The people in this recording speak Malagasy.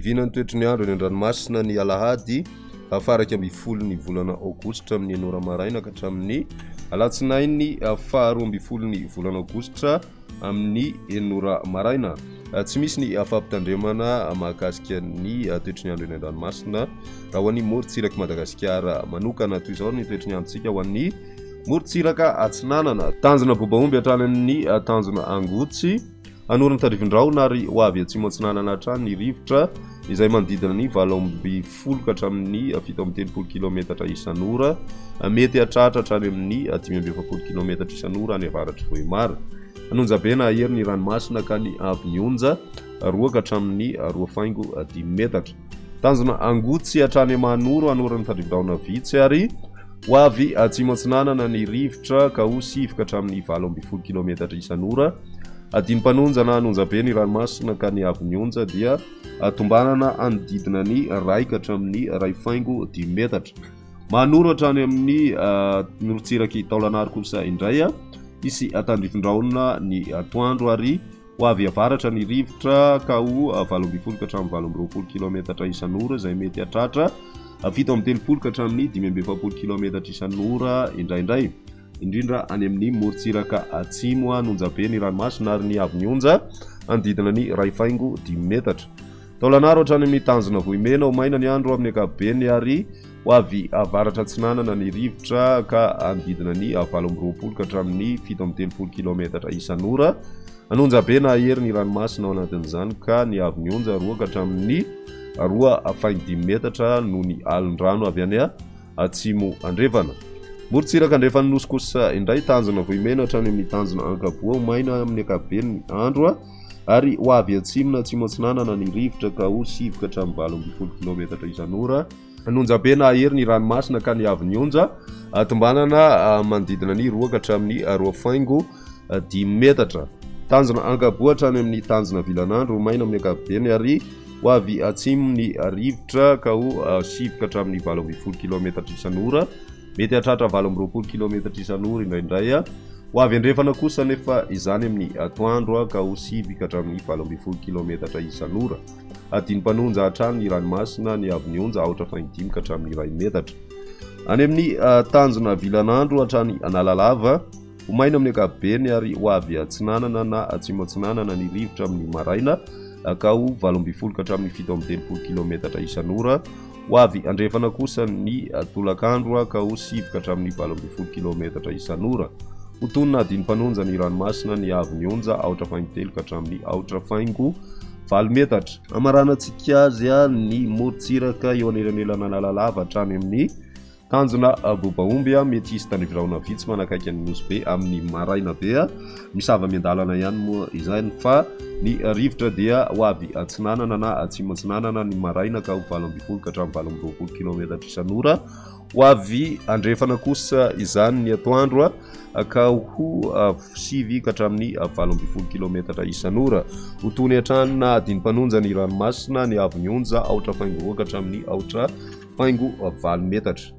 Vinan'ny toetry ny andro eny an-dranomasina ny alahady faha 11 ny volana aogositra amin'ny enina ora maraina ka hatramin'ny alatsinainy faha 12 ny volana aogositra amin'ny enina ora maraina. Tsy misy ny fampitandremana mahakasika ny toetry ny andro eny an-dranomasina raha ho an'ny morontsirak'i Madagasikara manokana. Toy izao ny toetry ny androntsika ho an'ny morontsiraka atsinanana. Tanjona Bobaomby hatrany amin'ny tanjona Angotsy. Hanorina tandrifin-drahona ary ho avy atsimo atsinanana hatrany ny rivotra izay manodidina ny 18 ka hatramin'ny 37 kilometatra isan'ora, mety hahatratra hatrany amin'ny 45 kilometatra isan'ora any avaratr'i Vohemar. An'Onjabe na hahery ny ranomasina ka ny haavon'ny onja 2 ka hatramin'ny 2 faingo 5 metatra. Tanjona Angotsy hatrany Mahanoro hanorina tandrifin-drahona vitsy ary ho avy atsimo atsinanana ny rivotra ka ho 9 ka hatramin'ny 18 kilometatra isan'ora. Adino mpanonja na an'onjabe ny ranomasina ka ny haavon'ny onja dia tombanana hanodidina ny iray ka hatramin'ny iray faingo dimy metatra. Mahanoro hatrany amin'ny morontsirak'i Taolagnaro kosa indray hisy tandrifin-drahona ny atoandro ary ho avy avaratra ny rivotra ka ho 18 ka hatramin'ny 28 kilometatra isan'ora izay mety hahatratra 37 ka hatramin'ny 45 kilometatra isan'ora indraindray. Indrindra any amin'ny morontsiraka atsimo, an'Onjabe ny ranomasina ary ny haavon'ny onja hanodidina ny iray faingo dimy metatra. Taolagnaro hatrany amin'ny tanjona Vohimena, ho maina ny andro amin'ny ankapobeny ary ho avy avaratra atsinanana ny rivotra ka hanodidina ny 28 ka hatramin'ny 37 kilaometatra isan'ora. An'Onjabe na hahery ny ranomasina ao anatin'izany ka ny haavon'ny onja 2 ka hatramin'ny 2 faingo dimy metatra noho ny alon-drano avy any atsimo andrefana. Morontsiraka andrefan'ny Nosy kosa indray, tanjona Vohimena hatrany amin'ny tanjona Ankaboa, ho maina amin'ny ankapobeny ny andro ary ho avy atsimo na atsimo atsinanana ny rivotra ka ho 9 ka hatramin'ny 18 kilaometatra isan'ora. An'Onjabe na hahery ny ranomasina ka ny haavon'ny onja tombanana manodidina ny 2 ka hatramin'ny 2 faingo 5 metatra. Tanjona Ankaboa hatrany amin'ny tanjona Vilanandro, ho maina amin'ny ankapobeny ary Ho avy atsimo ny rivotra ka ho 9 ka hatramin'ny 18 kilaometatra isan'ora, mety hahatratra 28 kilaometatra isan'ora indraindray. Ho avy andrefana kosa anefa izany amin'ny atoandro ka ho 9 ka hatramin'ny 18 kilaometatra isan'ora. Adino mpanonja hatrany ny ranomasina, ny haavon'ny onja aotra faingo dimy ka hatramin'ny iray metatra. Any amin'ny tanjona Vilanandro hatrany Analalava, Ho maina amin'ny ankapobeny ary ho avy atsinanana na atsimo atsinanana ny rivotra amin'ny maraina ka ho 18 ka hatramin'ny 37 kilaometatra isan'ora. Ho avy andrefana kosa ny tolakandro ka ho 9 ka hatramin'ny 18 kilaometatra isan'ora. Ho tonona adino mpanonja ny ranomasina ny haavon'ny onja aotra faingo telo ka hatramin'ny aotra faingo valo metatra. Hamaranantsika azy ny morontsiraka eo anelanelan'Analalava hatrany amin'ny Tanjona Bobaomby, mety hisy tandrivirahona vitsy manakaiky an'i Nosy Be amin'ny maraina be. Misava miandalana ihany moa izany fa ny rivotra dia ho avy atsinanana na atsimo atsinanana ny maraina ka ho 18 ka hatramin'ny 28 kilaometatra isan'ora. Ho avy andrefana kosa izany ny atoandro ka ho 9 ka hatramin'ny 18 kilaometatra isan'ora. Ho tony hatrany na adino mpanonja ny ranomasina, ny haavon'ny onja aotra faingo roa ka hatramin'ny aotra faingo valo metatra.